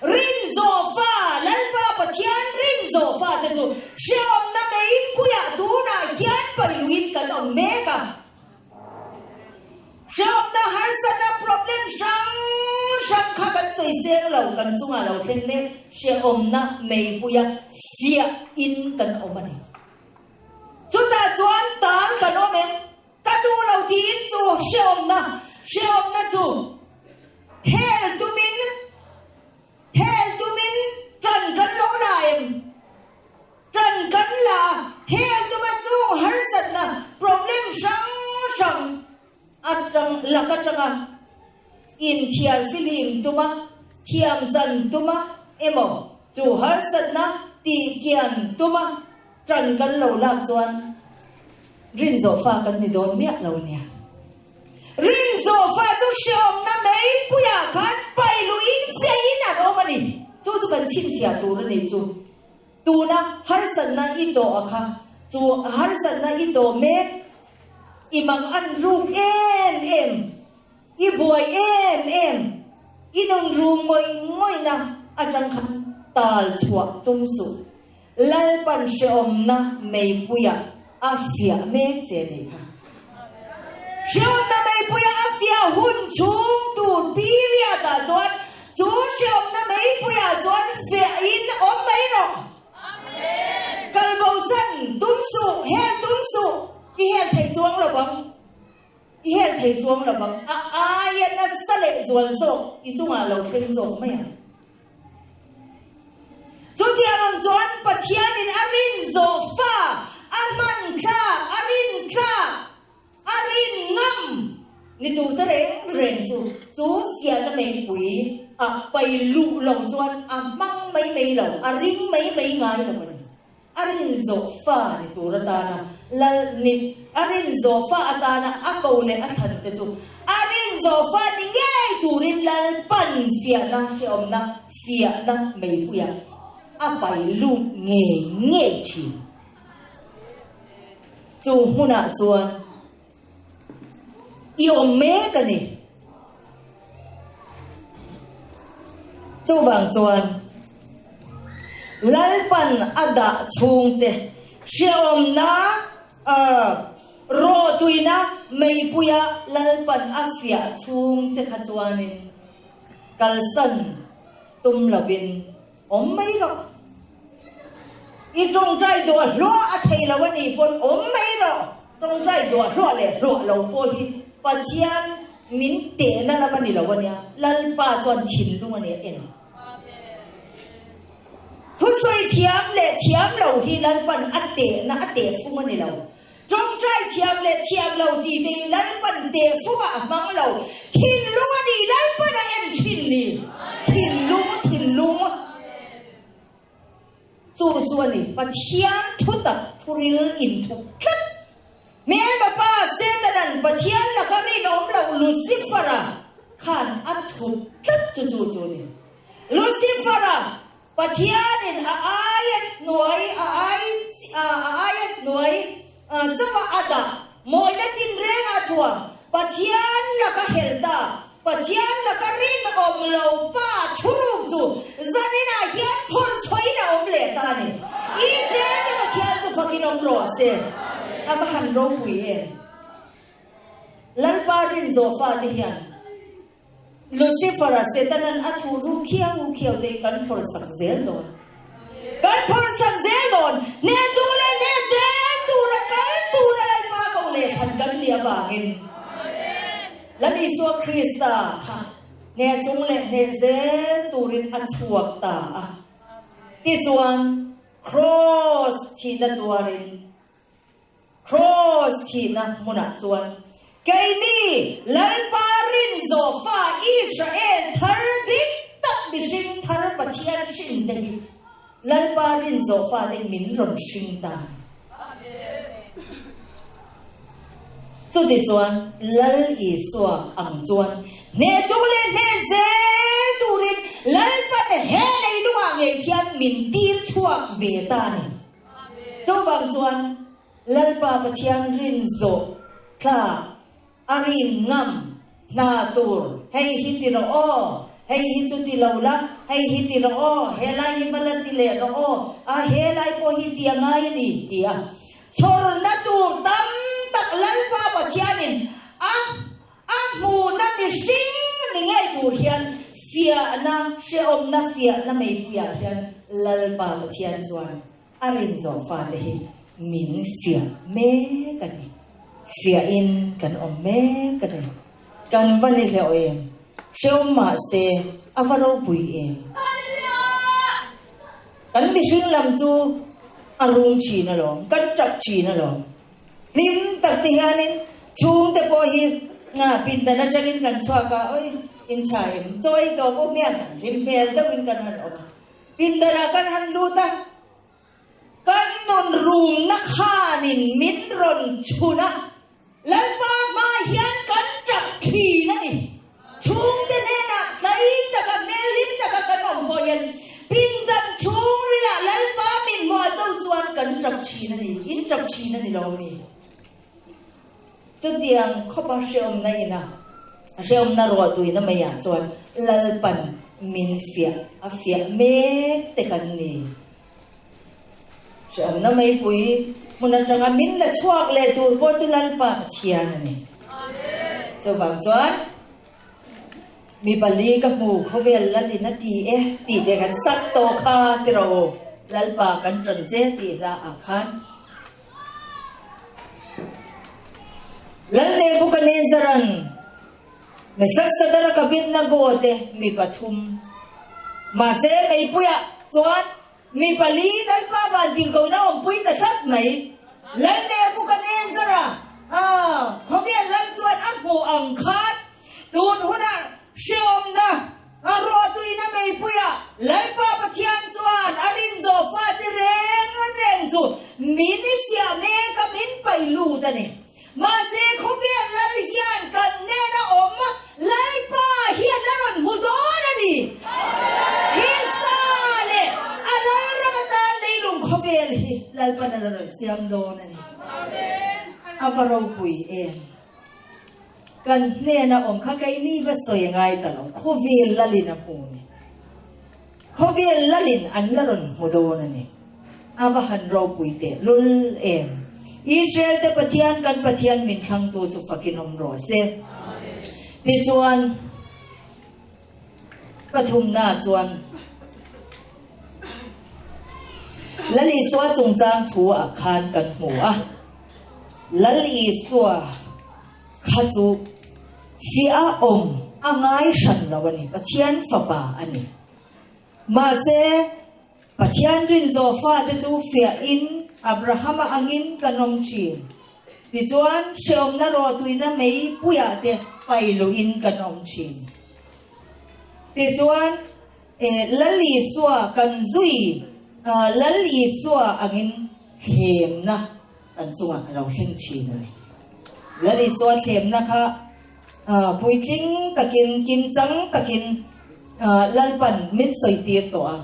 Rinzawh fa, Lalpa Pathian rinzawh fa te chu hrehawmna meipuiah tunah hian paihluin kan awm mek a. Hrehawmna harsatna problem hrang hrang kha kan sawi seng lo, kan chungah lo thleng mek hrehawmna meipuia fiahin kan awm a ni. Chutah chuan tal kan awm em? Ka duh lo tiin chu hrehawmna, hrehawmna chu hel tumin, hel tumin ṭan kan lo la em? Ṭan kan la a, hel tuma chung harsatna, problem hrang hrang aṭang lak aṭanga inthiar fihlim tuma, thiam chan tuma emaw chu harsatna tihkian tuma ṭan kan lo lak chuan Rinzawh fa kan ni dawn miah lo nia. Rinzawh fa chu hrehawmna meipuiah khan pailuin fiahin an awm a ni. Chu chu kan chhinchhiah tur a ni chu. Tuna harsatna i tawh a kha chu harsatna i tawh mek, i mang an ruk em em, i buai em em, i nun rum ngawih ngawihna atang khan tal chhuah tum suh. Lalpan hrehawmna meipuiah a fiah mek che nih kha. Hrehawmna meipuiah a fiah hun chhung tur period ah chuan chu hrehawmna meipuiah chuan fiahin awm mai rawh. Kalbosan tum suh, hel tum suh, i hel thei chuang lo vang. I hel thei chuang lo vang. A aia nasa leh zual zawk i chungah lo thleng zawk mai ang. Chutiang ang chuan Pathianin a rin zawh fa, a hman tlak, a rin tlak, a rin ngam ni tur te reng reng chu, chu fiahna meipui a pai luh lo chuan a hmang mai mai lo, a ring mai mai ngai lo a ni. A rin zawh fa ni tur atana lal ni, a rin zawh fa atana a ko leh a thlan te chu a rin zawh fa ni ngei turin Lalpan fiahna hrehawmna fiahna meipuiah a pai lut ngei ngei thin. Chu hmunah chuan i awm mek a ni. Chuvang chuan Lalpan a dah chhung che hrehawmna rawhtuina meipuia Lalpan a fiah chhung che kha chuanin kalsan tum lovin Awm mai rawh. I tawngtai duah hluah a thei lo a nih pawn awm mai rawh. Tawngtai duah hluah leh hluah lo pawh hi Pathian min tehna lam a ni lo a nia. Lalpa chuan thinlung a nia en. Thusawi thiam leh thiam lo hi Lalpan a tehna a tehfung a ni lo. Tawngtai thiam leh thiam lo tih te hi Lalpan tehfungah a hmang lo. Thinlung a nih Lalpan a en thin ni. Thinlung, thinlung. Chu chu a ni. Pathian thutak thuril inthup tlat. Hmelma pa Setanan Pathian laka rinawm loh Lucifer-a khan a thup tlat chu chu chu a ni. Lucifer-a Pathianin a aia hnuai a ai a aia hnuai chauha a dah mawina tinrengah a thuam. Pathian laka hel ta, Pathian laka rinawm lo pa thuruk chu zaninah hian phawrh chhuahin a awm leh ta a ni. Israel-te Pathian chu fakin awm rawh se. A va han ropui em! Lalpa rinzawh fate hian. Lucifer-a Setanan a thuh ru khiau khiau te hi kan phawrh sak zel dawn. Kan phawrh sak zel dawn. Hneh chung leh hneh zel tura kal tura Lalpa ko leh thlan kan nih avangin Lal Isua Krista kha hneh chung leh hneh zel turin a chhuak ta a. Tichuan, Kraws thihna tuarin Kraws thihna hmunah chuan keini Lalpa rinzawh fa Israel thar dik tak mihring thar Pathian hrin te hi Lalpa rinzawh fate min rawn hring ta. Chutichuan Lal Isua ang chuan. Hneh chung leh hneh zel turin Lalpan he leilungah ngei hian min tir chhuak ve ta a ni. Chuvang chuan Lalpa Pathian rin zawh tlak a rin ngam hna tur hei hi ti rawh aw, hei hi chu ti lo la, hei hi ti rawh aw, he lai hi va la ti leh rawh aw, a he lai pawh hi ti a ngai a ni ti a chhawrna tur tam tak Lalpa Pathianin a A hmuhna mihring ni ngei tur hian fiahna, hrehawmna fiahna meipuiah hian Lalpa Pathian chuan a rin zawh fate hi min fiah mek a ni. Fiahin kan awm mek a ni. Kan va ni hleuh em? Hrehawm mahse a va ropui em? Kan mihring lam chu a rum thin alawm, kan tap thin alawm. Hlim tak te hianin chhungte pawh hi pindan atangin kan chhuak a, oi in tha em chaw ei tawp awm hian hlim hmel deuhin kan han awm a, pindanah kan han lut a, kan nun rumna khanin min rawn chhun a, Lalpa hma hian kan tap thin a ni. Chhungte hnenah tlai taka hmel hlim taka kan awm pawh hian pindan chhungrilah Lalpa min hmuah cho chuan kan tap thin a ni, in tap thin a ni lo mi? Chutiang khawpa hrehawmna ina hrehawmna ruahtuina maiah chuan Lalpan min fiah a fiah mek te kan ni. Hrehawmna meipui hmun atanga min la chhuak leh tur pawh chu Lalpa Pathian a ni. Chuvang chuan mi pali ka hmu khawvel lalin a ti e tih te kan sak tawh kha ti rawh u, Lalpa kan ṭan che tih hla ah khan. Lal Nebuchadnezzar-a'n Mesak Sadara ka Abednego te mi pathum. Mahse meipuiah chuan mi pali Lalpa vantirhkohna awmpui ta tlat mai. Lal Nebuchadnezzar-a khawvel lal chuan a hmuh ang khan tun hunah hrehawmna a ruahtuina meipuiah Lalpa Pathian chuan a rin zawh fate reng reng chu min i fiah mek a min paih lut a ni. Mahse khawvel lal hian kan hnena awm Lalpa hian a rawn hmu dawn a ni. Krista leh a Lalram atan leilung khawvel hi Lalpan a la rawn siam dawn a ni. A va ropui em! Kan hnena awm kha keini va sawi a ngai ta lo, khawvel lalin a hmu a ni. Khawvel lalin an la rawn hmu dawn a ni. A va han ropui teh lul em! Israel te Pathian kan Pathian min thlangtu chu fakin awm rawh se. Tichuan, pathumna chuan Lal Isua chungchang thu ah khan kan hmu a. Lal Isua kha chu fiah awm a ngai hran lo a ni, Pathian fapa a ni. Mahse, Pathian rinzawh fate chu fiahin Abrahama angin kan awm thin. Tichuan, hrehawmna rawhtuina mei puiah te pai luhin kan awm thin. Tichuan, Lal Isua kan zui, Lal Isua angin thlemna kan chungah a lo thleng thin a ni. Lal Isua thlemna kha Puitling takin, kimchang takin Lalpan min sawitir tawh a.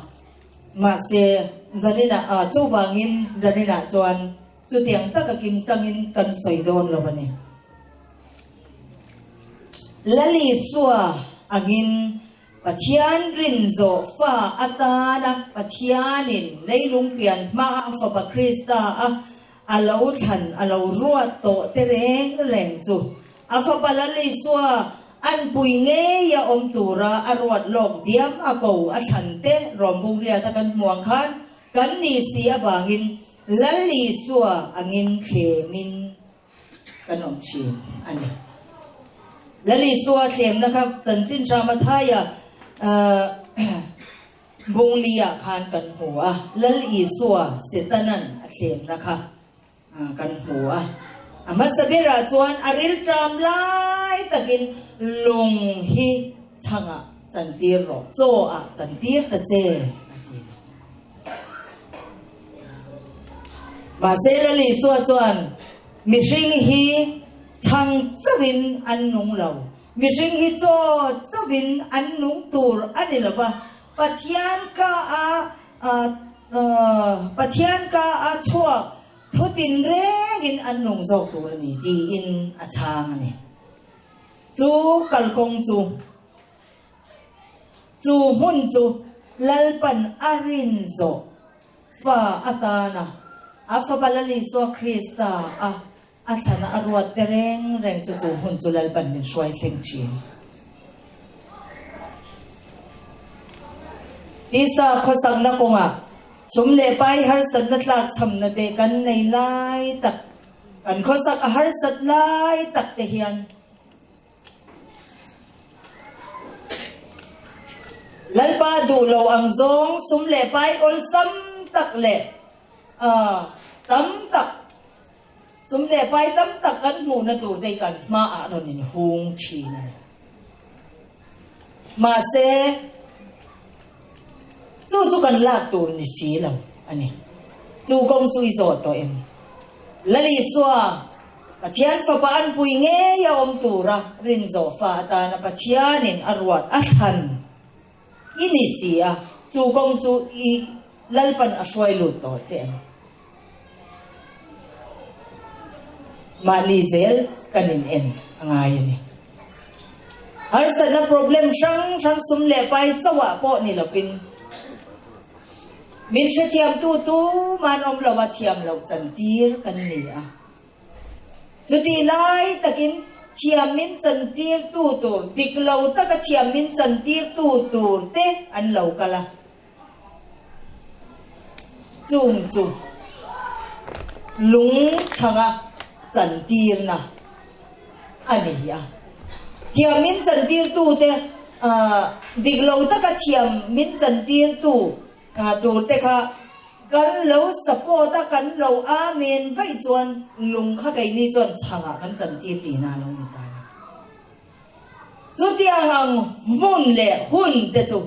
Mahse, zaninah, chuvangin zaninah chuan chutiang taka kimchangin kan sawi dawn lo a ni. Lal Isua angin Pathian rinzawh fa atana Pathianin leilung pian hmaa Fapa Krista a a lo thlan, a lo ruat tawh te reng reng chu A fapa Lal Isua an pui ngei a awm tura a ruat lawk diam a ko a thlan te rawmbung riat a kan hmu ang khan kan ni si avangin Lal Isua angin thlemin kan awm thin a ni. Lal Isua thlemna kha chanchin tha Mathaia Bungli-ah khan kan hmu a, Lal Isua Setanan a thlemna kha Kan hmu a, a hmasa berah chuan a rilṭam lai takin lung hi chhangah chantir rawh, chaw ah chantir ta che, a ti. Mahse Lal Isua chuan mihring hi chhang chauhin an nung lo. Mihring hi chaw chauhin an nung tur a ni lo va, Pathian ka a Pathian ka a chhuak thu tinrengin an nung zawk tur a ni tiin a chhang a ni. Chu kalkawng chu chu hmun chu Lalpan a rin zawh fa atana a fapa Lal Isua Krista a A thlana a ruat te reng reng chu chu hun chu Lalpan min hruai thleng thin. Tisa khawsakna kawngah sum leh pai harsatna tlak chhamna te kan nei lai tak, kan khawsak a harsat lai tak te hian Lalpa duh lo ang zawng sum leh pai awlsam tak leh tam tak Sum leh pai tam tak kan hmuhna tur te hi kan hmaah rawn inhung thin a ni. Mahse, chu chu kan lak tur ni si lo a ni. Chu kawng chu i zawh tawh em? Lal Isua, Pathian Fapa an pui ngei a awm tura rinzawh fa atana Pathianin a ruat a thlan i ni si a, chu kawng chu i Lalpan a hruai lut tawh che em? Mahni zel kan in en a ngai a ni. Harsatna problem hrang hrang sum leh pai chauhah pawh ni lovin min hrethiamtu tuman awm lo a thiam loh chantir kan ni a. Chutih lai takin thiam min chantirtu tur, dik lo taka thiam min chantirtu tur te an lo kal a. Chung chu lung chhanga chantirna a ni a. Thiam min chantirtute dik lo taka thiam min chantirtu turte kha kan lo support a, kan lo amen vaih chuan lung kha keini chuan chhangah kan chantir tihna a lo ni ta a ni. Chutiang ang hmun leh hun te chu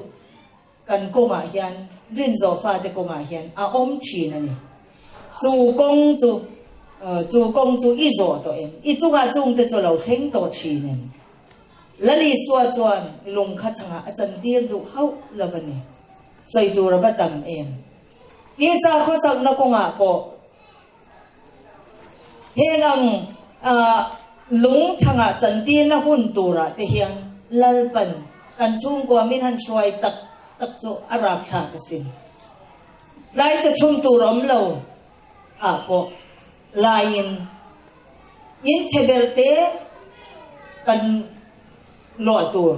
Kan kawngah hian, Rinzawh fate kawngah hian a awm thin a ni. Chu kawng chu, chu kawng chu i zawh tawh em? I chungah chungte chu lo thleng tawh thin em? Lal Isua chuan lung kha chhangah a chantir duh hauh lo a ni. Sawi tur a va tam em? Tisa khawsakna kawngah pawh Heng ang lung chhangah chantirna hun turah te hian Lalpan kan chhungkua min han hruai tak tak chu a rapthlak asin. Tlai che chhun tur awm lo ah pawh laiin in chhe ber te kan luah tur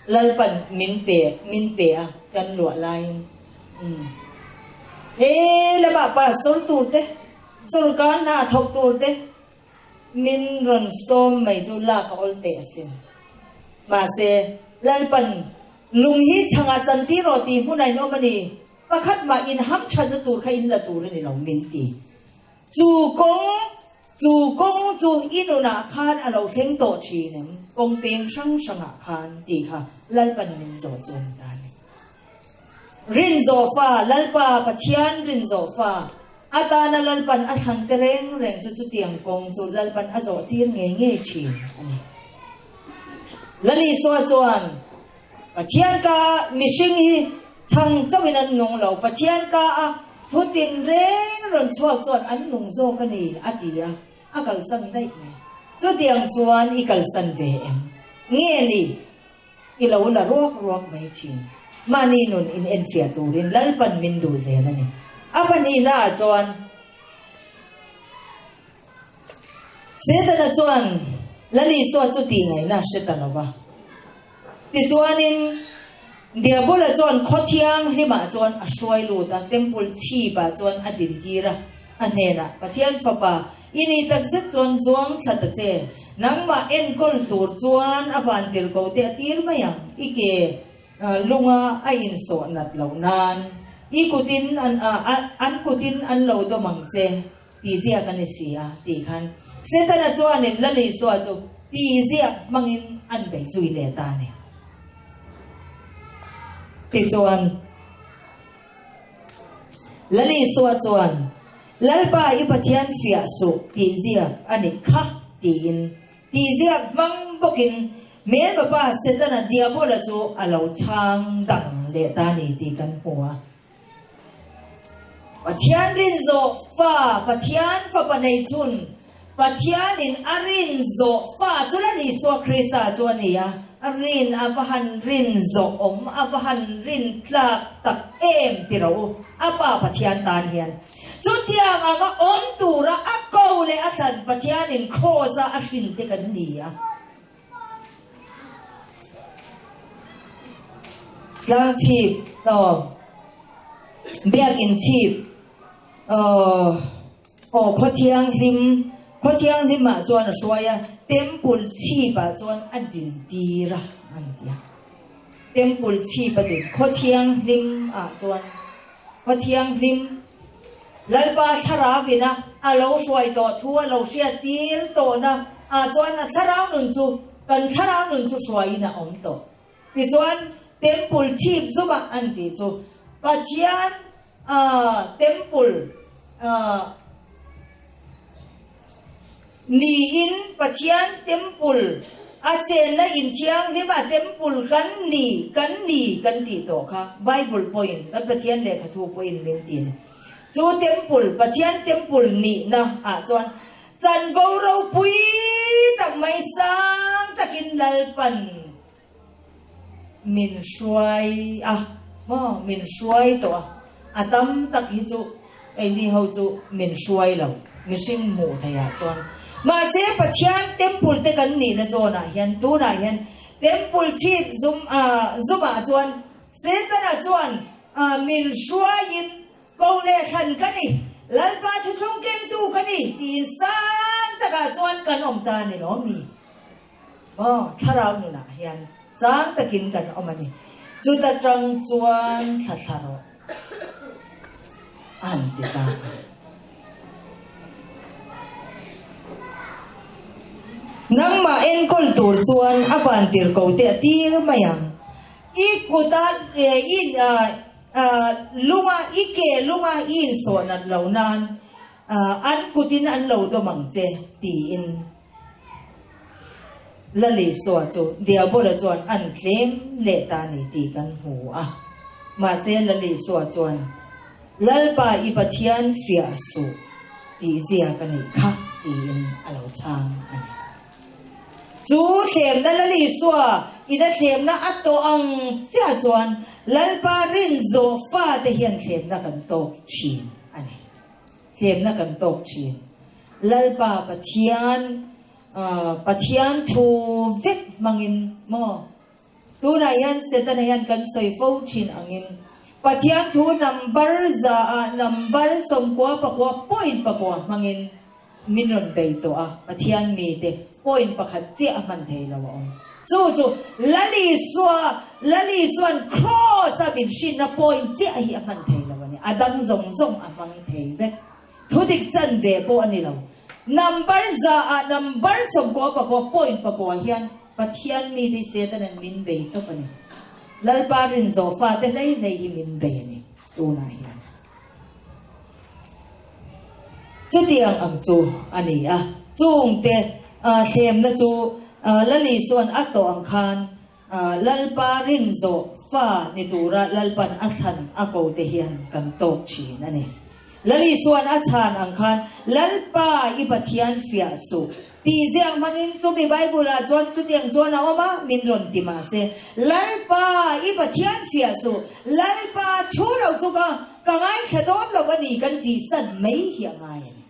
Lalpan min pe min pe a kan luah laiin umm he lamah pastor tur te sorkar hna thawk tur te min rawn sawm mai chu lak a awl teh asin. Mahse Lalpan lung hi chhangah chantir rawh tih hmunah in awm a ni pakhat mah in hamthatna tur kha in la tur a ni lo min ti. Chu kawng Chu kawng chu i nunah khan a lo thleng tawh thin em? Kawng peng hrang hrangah khan tih kha Lalpan min zawh chu a ni ta a ni. Rinzawh fa, Lalpa Pathian rinzawh fa atana Lalpan a thlan te reng reng chu chutiang kawng chu Lalpan a zawh tir ngei ngei thin a ni. Lal Isua chuan Pathian ka mihring hi chhang chauhin an nung lo, Pathian ka a thu tinreng rawn chhuak chuan an nung zawk a ni, a ti a, a kalsan daih mai. Chutiang chuan i kalsan ve em? Nge ni, i lo la ruak ruak mai thin. Mahni nun in enfiah turin Lalpan min duh zel a ni. A pahnihnaah chuan Setana chuan Lal Isua chu tih ngaihna a hre ta lo va. Tichuanin, Diabola chuan khaw thianghlimah chuan a hruai lut a, temple chhipah chuan a dintir a, a hnenah, Pathian Fapa, i nih takzet chuan zuang thla ta che, nangmah enkawl tur chuan a vantirhko te a tir mai ang, i ke lunga a insawh nat loh nan i kutin an an kutin an lo dawm ang che. Tih ziak a ni si a, tih khan Setana chuanin Lal Isua chu tih ziak hmangin an bei zui leh ta a ni. Tichuan, Lal Isua chuan, Lalpa i Pathian fiah suh tih ziak a ni kha, tiin tih ziak hmang bawkin. Hmelma pa Setana Diabola chu a lo chhang dang leh ta a ni tih kan hmu a. Pathian rin zawh fa, Pathian Fapa nei chhun, Pathianin a rin zawh fa chu la Isua Krista chu a ni a, a rin a va han rin zawh awm, a va han rin tlak tak em ti rawh u, a Pa Pathian tan hian. Chutiang anga awm tura a ko leh a thlan Pathianin Kraws-a a hrin te kan ni a. Tlang chhip, aw, biakinn chhip, aw, aw, khaw thianghlim, khaw thianghlimah chuan a hruai a, temple chhipah chuan a dintir a, an ti a. Temple chhip a din, khaw thianghlimah chuan. Pathianghlim, Lalpa thlarau ina a lo hruai tawh thu a lo hriat tir tawhna ah chuan a thlarau nun chu kan thlarau nun chu hruaiin a awm tawh. Tichuan, Temple chhip zumah an tih chu Pathian Temple Niin Pathian Temple a chenna in thianghlim a Temple kan ni, kan ni kan tih tawh kha Bible pawhin kan Pathian lehkha thu pawhin min ti a ni. Chu Temple, Pathian Temple nihna ah chuan chanvo ropui tak mai sang takin Lalpan Min hruai a maw? Min hruai tawh a, a tam tak hi chu keini ho chu min hruai lo, mihring hmuh theihah chuan. Mahse Pathian temple te kan nihna zawnah hian tunah hian temple chhip zum zumah chuan Setana chuan min hruaiin ko leh thlan ka ni, Lalpa thuthlung kengtu ka ni tiin sang takah chuan kan awm ta a ni lawm mi? Aw, thlarau nunah hian chang takin kan awm a ni. Chuta tang chuan thla thla rawh a han ti ta a. Nangmah enkawl tur chuan a vantir ko teh a tir mai ang. I kuta i lunga i ke lunga i insawh nat lo nan an kutin an lo dawm ang che tiin. Lalisua chu Diabola chuan an tlem leh ta a ni tih kan hmu a. Mahse Lalisua chuan, Lalpa i Pathian fiah suh tih zia ka nih kha tiin a lo chhang a ni. Chu thlemna Lalisua ina thlemna a tawh ang chiah chuan Lalpa rinzawh fate hian thlemna kan tawk thin a ni. Thlemna kan tawk thin. Lalpa Pathian Pathian thu vek hmangin maw? Tunah hian Setana hian kan sawi fo thin angin Pathian thu number zaah number 90 point 9 hmangin min rawn bei tawh a, Pathian mite point pakhat chiah a hman thei lo a awm. Chu chu Lal Isua, Lal Isua'n Kraws a min hrinna point chiah hi a hman thei lo a ni. A dang zawng zawng a hmang thei vek. Thudik chan ve pawh a ni lo. Number zaah number 99 point 9 hian Pathian mite Setana'n min bei tawp a ni. Lalpa rinzawh fate hlei hlei hi min bei a ni tunah hian. Chutiang ang chu a ni a, chungte thlemna chu Lalisuan a tawh ang khan Lalpa rinzawh fa ni tura Lalpan a thlan a ko te hian kan tawk thin a ni. Lalisuan a chhan ang khan Lalpa i Pathian fiah suh Tih ziak hmangin chumi Bible-ah chuan chutiang chuan a awm a, min rawn ti mah se, Lalpa, i Pathian fiah suh, Lalpa thu lo chu ka ka ngaithla dawn lo a ni kan tihsan mai hi a ngai a ni.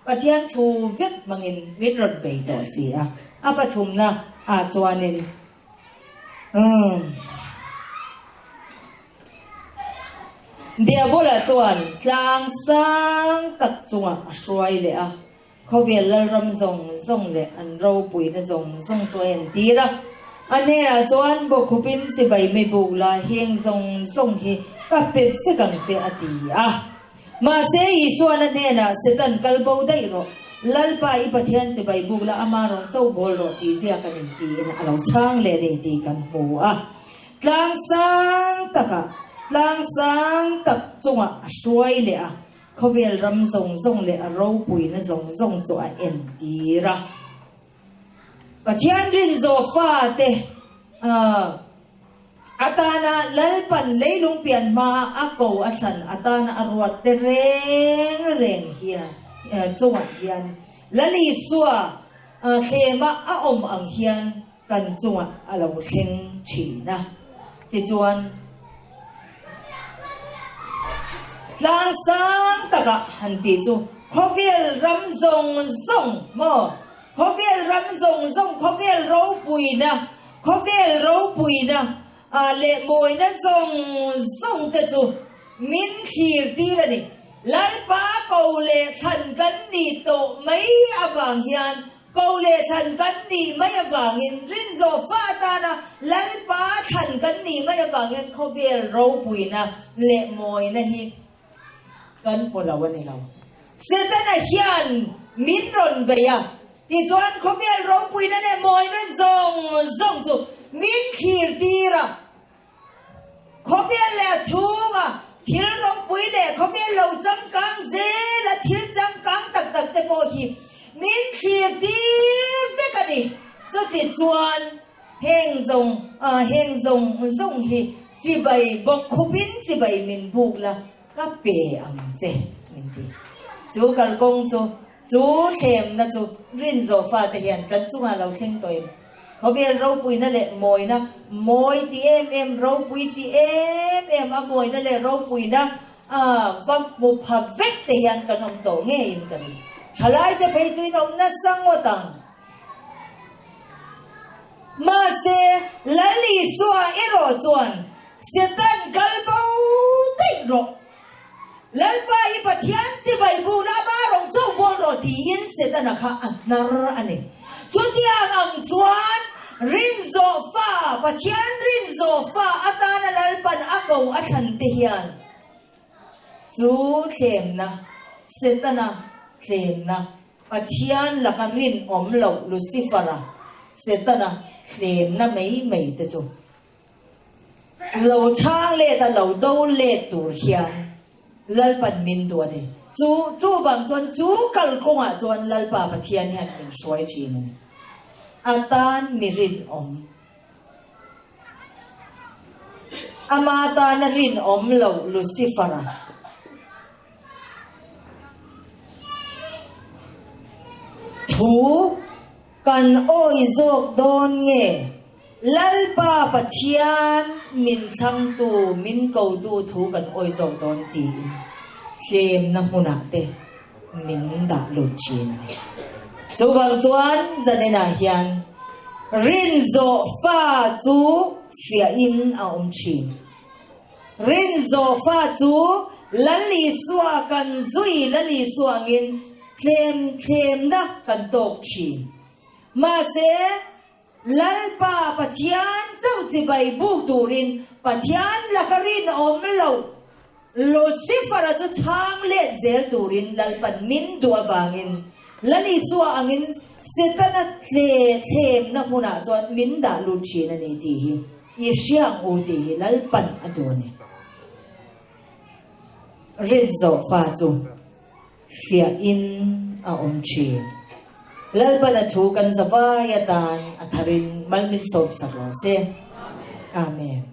Pathian thu vek hmangin min rawn bei tawh si a, a pathumna ah chuanin umm. Diabola chuan tlang sang tak chungah a hruai leh a. Khawvel lalram zawng zawng leh an ropuina zawng zawng chu a entir a. A hnenah chuan bawkhupin chibai mai buk la, heng zawng zawng hi ka pe vek ang che a ti a. Mahse Isuan a hnenah, Satan kal bo daih rawh, Lalpa i Pathian chibai buk la, ama rawn cho bawl rawh tih ziak a ni tiin a lo chhang leh a ni tih kan hmu a. Tlang sang takah, tlang sang tak chungah a hruai leh a. Khawvel ram zawng zawng leh a ropuina zawng zawng chu a entir a. Pathian rin zawh fate atana Lalpan leilung pian hmaa a ko a thlan atana a ruat te reng reng hian chungah hian Lal Isua thlema a awm ang hian kan chungah a lo thleng thin a. Tichuan, tlang sang takah han tih chu khawvel ram zawng zawng maw? Khawvel ram zawng zawng, khawvel ropuina, khawvel ropuina leh mawina zawng zawng te chu min thlir tir a ni. Lalpa ko leh thlan kan nih tawh mai avang hian, ko leh thlan kan nih mai avangin, rinzawh fa atana Lalpa thlan kan nih mai avangin khawvel ropuina leh mawina hi Kan hmu lo a ni lo. Setana hian min rawn bei a, tichuan khawvel ropuina leh mawina zawng zawng chu min thlir tir a. Khawvel leh a chhunga thil ropui leh khawvel lo changkang zela thil changkang tak tak te pawh hi min thlir tir vek a ni. Chutichuan Heng zawng heng zawng zawng hi chibai bawk khupin chibai min buk la, ka pe ang che, min ti. Chu kalkawng chu, chu thlemna chu rinzawh fate hian kan chungah lo thleng tawh em? Khawvel ropuina leh mawina, mawi ti em em, ropui ti em em, a mawina leh ropuina va hmu pha vek te hian kan awm tawh ngeiin ka ring. Thalaite phei chu in awm nasa ngawt ang. Mahse, Lal Isua erawh chuan, Satan kal bo daih rawh. Lalpa i Pathian chibai bula ama rawng chauh bawl rawh tiin Setana kha a hnar a ni. Chutiang ang chuan rinzawh fa, Pathian rinzawh fa atana Lalpan a ko a thlan te hian chu thlemna, Setana thlemna, Pathian laka rinawm loh Lucifer-a, Setana, hlemna mai mai te chu lo chhang let a lo do let tur hian Lalpan min duh a ni. Chu chuvang chuan chu kalkawngah chuan Lalpa Pathian hian min hruai thin a ni. A tan mi rinawm. Ama tana rinawm loh Lucifer-a. Thu kan awi zawk dawn nge? Lalpa Pathian min thlangtu, min kotu thu kan awi zawk dawn tiin hlemna hmunah te min dah lut thin a ni. Chuvang chuan zaninah hian rinzawh fa chu fiahin a awm thin. Rinzawh fa chu Lal Isua kan zui Lal Isua angin tlem thlemna kan tawk thin. Mahse, Lalpa Pathian chauh chibai buk turin Pathian laka rinawm loh Lucifer-a chu chhang let zel turin Lalpan min duh avangin Lal Isua angin Setana tle thlemna hmunah chuan min dah lut thin a ni tih hi I hria ang u tih hi Lalpan a duh a ni. Rinzawh fa chu fiahin a awm thin. Lalpan a thu kan zavai atan a tharin mal min sawmsak rawh se. Amen.